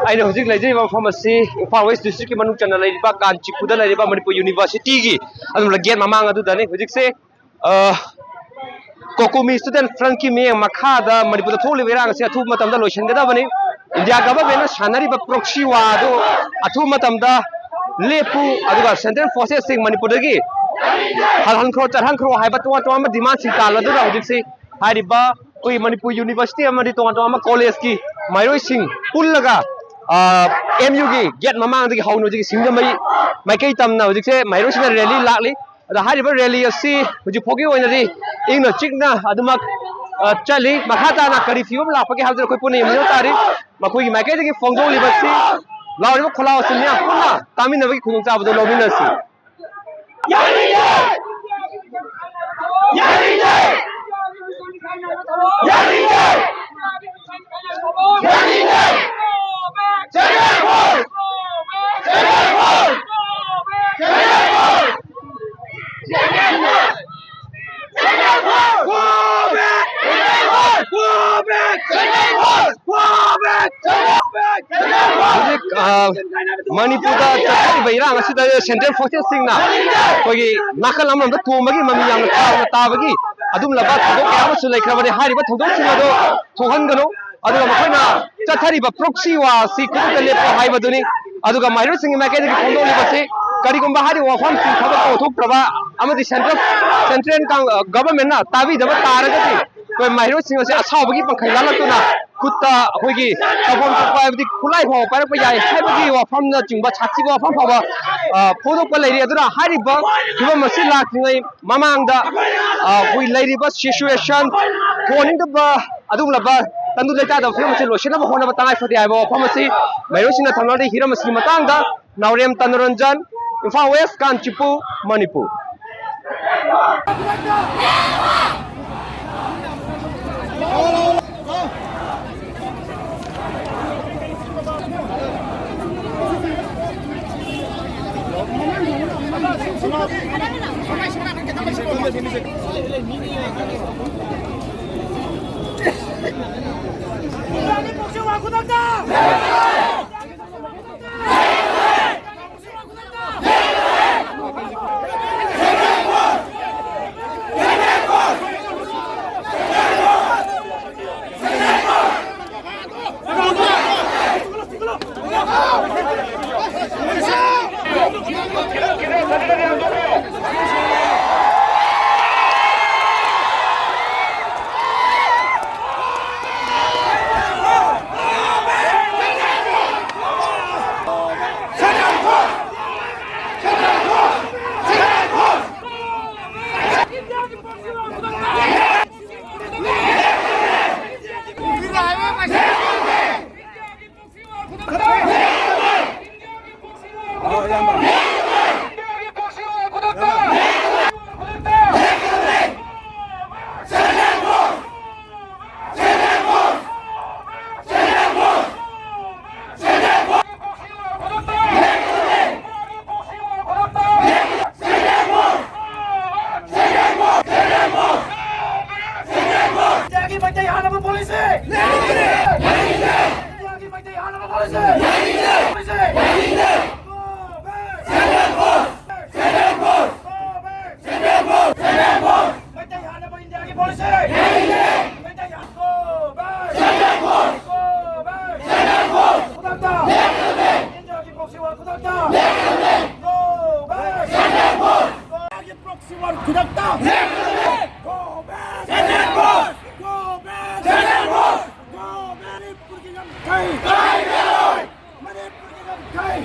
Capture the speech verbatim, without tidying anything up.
ꯑꯩꯅ ꯍꯧꯖꯤꯛ ꯂꯩꯖꯔꯤꯕ ꯃꯐꯝ ꯑꯁꯤ ꯏꯝꯐꯥꯜ ꯋꯦꯁ ꯗꯤꯁꯇ꯭ꯔꯤꯛꯀꯤ ꯃꯅꯨꯡ ꯆꯟꯅ ꯂꯩꯔꯤꯕ ꯀꯥꯟꯆꯤꯄꯨꯔꯗ ꯂꯩꯔꯤꯕ ꯃꯅꯤꯄꯨꯔ ꯌꯨꯅꯤꯚꯔꯁꯤꯇꯤꯒꯤ ꯑꯗꯨꯝ ꯒꯦꯠ ꯃꯃꯥꯡ ꯑꯗꯨꯗꯅꯤ꯫ ꯍꯧꯖꯤꯛꯁꯦ, ꯑ, ꯀꯣꯀꯣꯃꯤ ꯁ꯭ꯇꯨꯗꯦꯟꯠ ꯐ꯭ꯔꯟꯠꯀꯤ ꯃꯤꯠꯌꯦꯡ ꯃꯈꯥꯗ ꯃꯅꯤꯄꯨꯔꯗ ꯊꯣꯛꯂꯤꯕ ꯏꯔꯥꯡ ꯑꯁꯤ ꯑꯊꯨꯕ ꯃꯇꯝꯗ ꯂꯣꯏꯁꯤꯟꯒꯗꯕꯅꯤ꯫ ꯏꯟꯗꯤꯌꯥ ꯒꯚꯔꯟꯃꯦꯟꯠꯅ ꯁꯥꯟꯅꯔꯤꯕ proxy war ꯑꯗꯨ ꯑꯊꯨꯕ ꯃꯇꯝꯗ ꯂꯦꯞꯄꯨ, ꯑꯗꯨꯒ ꯁꯦꯟꯇ꯭ꯔꯦꯜ ꯐꯣꯔꯁꯦꯁꯁꯤꯡ ꯃꯅꯤꯄꯨꯔꯗꯒꯤ ꯍꯜꯍꯟꯈ꯭ꯔꯣ, ꯆꯠꯍꯟꯈ꯭ꯔꯣ ꯍꯥꯏꯕ ꯇꯣꯉꯥꯟ ꯇꯣꯉꯥꯟꯕ ꯗꯤꯃꯥꯟꯁꯤꯡ ꯇꯥꯜꯂꯗꯨꯅ ꯍꯧꯖꯤꯛꯁꯤ ꯍꯥꯏꯔꯤꯕ ꯑꯩꯈꯣꯏ ꯃꯅꯤꯄꯨꯔ ꯌꯨꯅꯤꯚꯔꯁꯤꯇꯤ ꯑꯃꯗꯤ ꯇꯣꯉꯥꯟ ꯇꯣꯉꯥꯟꯕ ꯀꯣꯂꯦꯖꯀꯤ ꯃꯍꯩꯔꯣꯏꯁꯤꯡ ꯄꯨꯜꯂꯒ, ꯑ, ꯑꯦꯝ ꯌꯨꯒꯤ ꯒꯦꯠ ꯃꯃꯥꯡꯗꯒꯤ ꯍꯧꯅ ꯍꯧꯖꯤꯛ ꯁꯤꯡꯖꯃꯩ ꯃꯥꯏꯀꯩ ꯇꯝꯅ ꯍꯧꯖꯤꯛꯁꯦ ꯃꯍꯩꯔꯣꯏꯁꯤꯡꯅ ꯔꯦꯂꯤ ꯂꯥꯛꯂꯤ꯫ ꯑꯗ ꯍꯥꯏꯔꯤꯕ ꯔꯦꯂꯤ ꯑꯁꯤ ꯍꯧꯖꯤꯛ ꯐꯥꯎꯒꯤ ꯑꯣꯏꯅꯗꯤ ꯏꯪꯅ ꯆꯤꯛꯅ ꯑꯗꯨꯃꯛ, ꯑ, ꯆꯠꯂꯤ꯫ ꯃꯈꯥ ꯇꯥꯅ ꯀꯔꯤ ꯐꯤꯕꯝ ꯂꯥꯛꯄꯒꯦ ꯍꯥꯏꯕꯗꯨ ꯑꯩꯈꯣꯏ ꯄꯨꯟꯅ ꯌꯦꯡꯃꯤꯟꯅꯕ ꯇꯥꯔꯤ꯫ ꯃꯈꯣꯏꯒꯤ ꯃꯥꯏꯀꯩꯗꯒꯤ ꯐꯣꯡꯗꯣꯛꯂꯤꯕꯁꯤ ꯂꯥꯎꯔꯤꯕ ꯈꯣꯜꯂꯥꯎ ꯑꯁꯤ ꯃꯤꯌꯥꯝ ꯄꯨꯟꯅ ꯇꯥꯃꯤꯟꯅꯕꯒꯤ ꯈꯨꯗꯣꯡꯆꯥꯕꯗꯨ ꯂꯧꯃꯤꯟꯅꯁꯤ꯫ ꯌꯥꯅꯤꯡꯗꯦ! ꯌꯥꯅꯤꯡꯗꯦ! ꯌꯥꯅꯤꯡꯗꯦ! ꯍꯧꯖꯤꯛ, ꯑ, ꯃꯅꯤꯄꯨꯔꯗ ꯆꯠꯊꯔꯤꯕ ꯏꯔꯥꯡ ꯑꯁꯤꯗ ꯁꯦꯟꯇ꯭ꯔꯦꯜ ꯐꯣꯔꯁꯦꯁꯁꯤꯡꯅ ꯑꯩꯈꯣꯏꯒꯤ ꯅꯥꯀꯜ ꯑꯃꯔꯣꯝꯗ ꯇꯣꯝꯕꯒꯤ ꯃꯃꯤ ꯌꯥꯝꯅ ꯆꯥꯎꯅ ꯇꯥꯕꯒꯤ ꯑꯗꯨꯒꯨꯝꯂꯕ ꯊꯧꯗꯣꯛ ꯀꯌꯥ ꯑꯃꯁꯨ ꯂꯩꯈ꯭ꯔꯕꯅꯤ꯫ ꯍꯥꯏꯔꯤꯕ ꯊꯧꯗꯣꯛꯁꯤꯡ ꯑꯗꯨ ꯊꯣꯛꯍꯟꯒꯅꯨ꯫ ꯑꯗꯨꯒ ꯃꯈꯣꯏꯅ ꯆꯠꯊꯔꯤꯕ proxy war ꯑꯁꯤ ꯈꯨꯗꯛꯇ ꯂꯦꯞꯄꯣ ꯍꯥꯏꯕꯗꯨꯅꯤ꯫ ꯑꯗꯨꯒ ꯃꯍꯩꯔꯣꯏꯁꯤꯡꯒꯤ ꯃꯥꯏꯀꯩꯗꯒꯤ ꯐꯣꯡꯗꯣꯛꯂꯤꯕꯁꯤ ꯀꯔꯤꯒꯨꯝꯕ ꯍꯥꯏꯔꯤꯕ ꯋꯥꯐꯝꯁꯤꯡ ꯊꯕꯛ ꯑꯣꯟꯊꯣꯛꯇ꯭ꯔꯕ ꯑꯃꯗꯤ ꯁꯦꯟꯇ꯭ꯔꯦꯜ, ꯁꯦꯟꯇ꯭ꯔꯦꯜ ꯀꯥꯡ-, ꯒꯚꯔꯟꯃꯦꯟꯠꯅ ꯇꯥꯕꯤꯗꯕ ꯇꯥꯔꯒꯗꯤ ꯑꯩꯈꯣꯏ ꯃꯍꯩꯔꯣꯏꯁꯤꯡ ꯑꯁꯤ ꯑꯁꯥꯎꯕꯒꯤ ꯄꯪꯈꯩ ꯂꯥꯜꯂꯛꯇꯨꯅ ꯈꯨꯠꯇ ꯑꯩꯈꯣꯏꯒꯤ ꯇꯧꯐꯝ ꯊꯣꯛꯄ ꯍꯥꯏꯕꯗꯤ ꯈꯨꯠꯂꯥꯏ ꯐꯥꯎꯕ ꯄꯥꯏꯔꯛꯄ ꯌꯥꯏ ꯍꯥꯏꯕꯒꯤ ꯋꯥꯐꯝꯅꯆꯤꯡꯕ ꯁꯥꯊꯤꯕ ꯋꯥꯐꯝ ꯐꯥꯎꯕ, ꯑ, ꯐꯣꯡꯗꯣꯛꯄ ꯂꯩꯔꯤ꯫ ꯑꯗꯨꯅ ꯍꯥꯏꯔꯤꯕ ꯐꯤꯕꯝ ꯑꯁꯤ ꯂꯥꯛꯇ꯭ꯔꯤꯉꯩ ꯃꯃꯥꯡꯗ, ꯑ, ꯑꯩꯈꯣꯏ ꯂꯩꯔꯤꯕ situation ꯊꯣꯛꯍꯟꯅꯤꯡꯗꯕ ꯑꯗꯨꯒꯨꯝꯂꯕ ꯇꯪꯗꯨ ꯂꯩꯇꯥꯗꯕ ꯐꯤꯕꯝ ꯑꯁꯤ ꯂꯣꯏꯁꯤꯟꯅꯕ ꯍꯣꯠꯅꯕ ꯇꯉꯥꯏ ꯐꯗꯦ ꯍꯥꯏꯕ ꯋꯥꯐꯝ ꯑꯁꯤ ꯃꯍꯩꯔꯣꯏꯁꯤꯡꯅ ꯊꯝꯅꯔꯤ꯫ ꯍꯤꯔꯝ ꯑꯁꯤꯒꯤ ꯃꯇꯥꯡꯗ ꯅꯥꯎꯔꯦꯝ ꯇꯅꯨꯔꯟꯖꯟ, ꯏꯝꯐꯥꯜ ꯋꯦꯁ, ꯀꯥꯟꯆꯤꯄꯨꯔ, ꯃꯅꯤꯄꯨꯔ꯫ ꯌꯥꯅꯤꯡꯗꯦ! ꯌꯥꯅꯤꯡꯗꯦ! Go back! Central force! Central force! Go back! Central force! Central force! Meitei ꯍꯥꯠꯅꯕ ꯏꯟꯗꯤꯌꯥꯒꯤ policy! ꯌꯥꯅꯤꯡꯗꯦ! ꯃꯩꯇꯩ ꯍꯥꯠ-, go back! Central force! Go back! Central force! ꯈꯨꯗꯛꯇ! ꯂꯦꯞꯀꯗꯕꯅꯤ! ꯏꯟꯗꯤꯌꯥꯒꯤ proxy war ꯈꯨꯗꯛꯇ! ꯂꯦꯞꯀꯗꯕꯅꯤ! Go back! Central force! ꯏꯟꯗꯤꯌꯥꯒꯤ proxy war ꯈꯨꯗꯛꯇ! ꯂꯦꯞꯀꯗꯕꯅꯤ! Go back! Central force! Go back! Central force! Go back! ꯃꯅꯤꯄꯨꯔꯒꯤ ꯂꯝꯈꯩ! ꯀꯥꯏꯕꯤꯔꯣꯏ! ꯃꯅꯤꯄꯨꯔꯒꯤ ꯂꯝꯈꯩ!